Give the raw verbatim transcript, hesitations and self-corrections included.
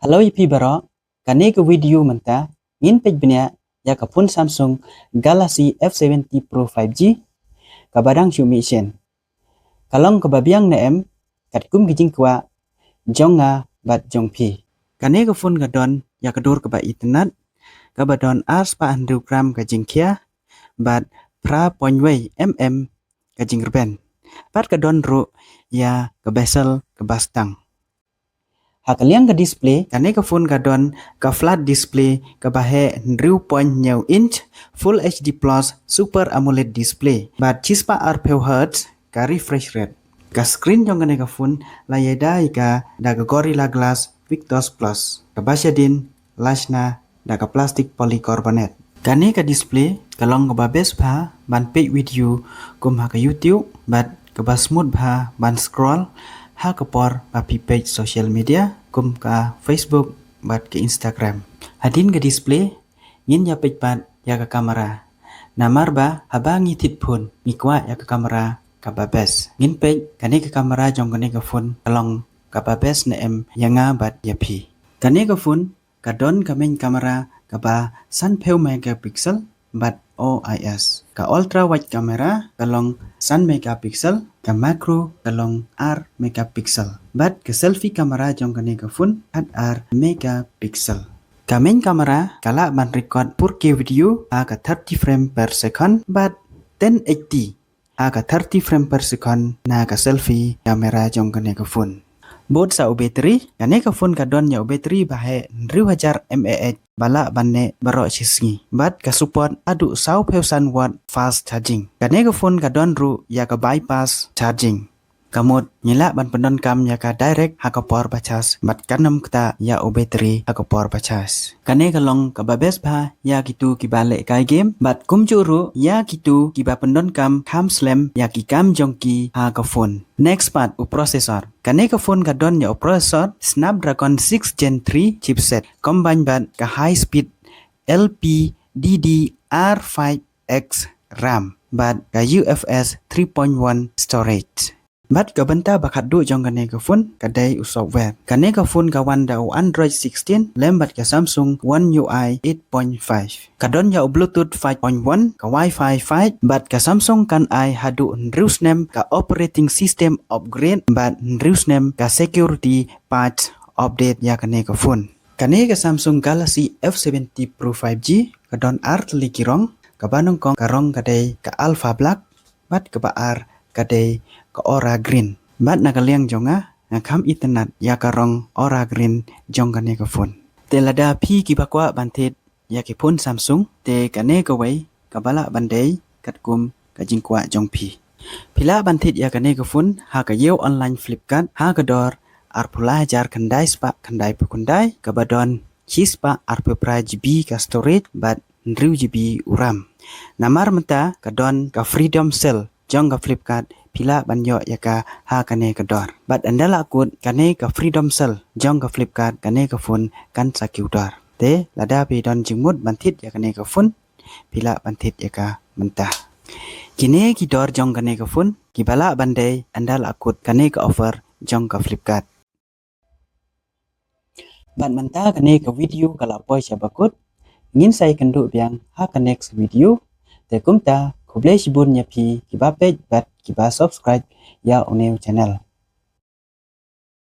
Hello ïa phi baroh, kane ka video mynta ngin peit bniah ïa ka phone Samsung Galaxy F seventy Pro five G kaba dang shu mih shen. Ka long kaba biang ne em, katkum ki jingkwah jong nga bad jong phi. Kane ka phone ka don ïa ka dur kaba itynnad, kaba don ar spah hynriew gram ka jingkhia bad phra point wei mm ka jingrben. Bad ka don ruh ïa ka bezel kaba stang. Ha ka liang ka display, kane ka phone ka don ka flat display kaba heh hynriew point hynñiew inch, full H D plus super AMOLED display bad shispah arphew hertz ka refresh rate. Ka screen jong kane ka phone la ïada ïa ka da ka Gorilla Glass Victus Plus kaba shadien la shna da ka plastic polycarbonate. Kane ka display ka long kaba best bha ban peit video kum ha ka YouTube bad kaba smooth bha ban scroll ha ka por ba phi peit social media kum ka Facebook bad ka Instagram. Hadien ka display ngin ïa peit pat ïa ka camera. Namar ba haba ngi thied phone ngi kwah ïa ka camera kaba best. Ngin peit kane ka camera jong kane ka phone ka long kaba best ne em ïa nga bad ïa phi. Kane ka phone ka don ka main camera kaba sanphew megapixel bad O I S. Ka ultra wide camera ka long san megapixel, ka macro ka long ar megapixel. Bad ka selfie camera jong kane ka phone ka ar megapixel. Ka main camera ka lah ban record four K video ha ka thirty frame per second bad ten eighty ha ka thirty frame per second na ka selfie camera jong kane ka phone. Bad sa u battery, kane ka phone ka don ïa u battery ba heh hynriew hajar mAh ba lah ban neh baroh shi sngi. Bad ka support haduh sawphew san watt fast charging. Kane ka phone ka don ruh ïa ka bypass charging. Ka mut ngi lah ban pyndonkam ïa ka direct ha ka por ba charge bad kan ym ktah ïa u battery ha ka por ba charge. Kane ka long kaba best bha ïa kitu kiba lehkai game bad kumjuh ruh ïa kitu kiba pyndonkam kham slem ïa ki kam jong ki ha ka phone. Next pat u processor. Kane ka phone ka don ïa u processor Snapdragon six Gen three chipset combine bad ka high speed L P D D R five X RAM bad ka U F S three point one storage. Bad ka bynta ba khatduh jong kane ka phone ka dei u software. Kane ka phone ka wan da u Android sixteen lem bad ka Samsung One U I eight point five. Ka don ïa u Bluetooth five point one, ka Wi-Fi five bad ka Samsung kan ai haduh hynriew snem ka operating system upgrade bad hynriew snem ka security patch update ïa kane ka phone. Kane ka Samsung Galaxy F seventy Pro five G ka don ar tylli ki rong, kaba nyngkong ka rong ka dei ka Alpha Black bad kaba ar ka dei ka Aura Green. Bad na ka liang jong nga nga kham itynnad ïa ka rong Aura Green jong kane ka phone. Te lada phi kiba kwah ban thied ïa ki phone Samsung, te kane kawei kaba lah ban dei katkum ka jingkwah jong phi. Phi lah ban thied ïa kane ka phone ha ka ïew online Flipkart ha ka dor arphew lai hajar khyndai spah khyndai phew khyndai, kaba don shispah arphew phra GB ka storage bad hynriew GB u RAM. Namar mynta ka don ka Freedom Sale jong ka Flipkart, phi lah ban ïoh ïa ka ha kane ka dor. Bad ynda la kut kane ka Freedom Sale jong ka Flipkart, kane ka phone kan sa kiew dor. Te lada phi don jingmut ban thied ïa kane ka phone, phi lah ban thied ïa ka mynta. Kine ki dor jong kane ka phone kiba lah ban dei ynda la kut kane ka offer jong ka Flipkart. Bad mynta kane ka video ka la poi sha ba kut. Ngin sa ïakynduh biang ha ka next video. Te kumta khublei shibun ïa phi kiba peit bad kiba subscribe ïa une u channel.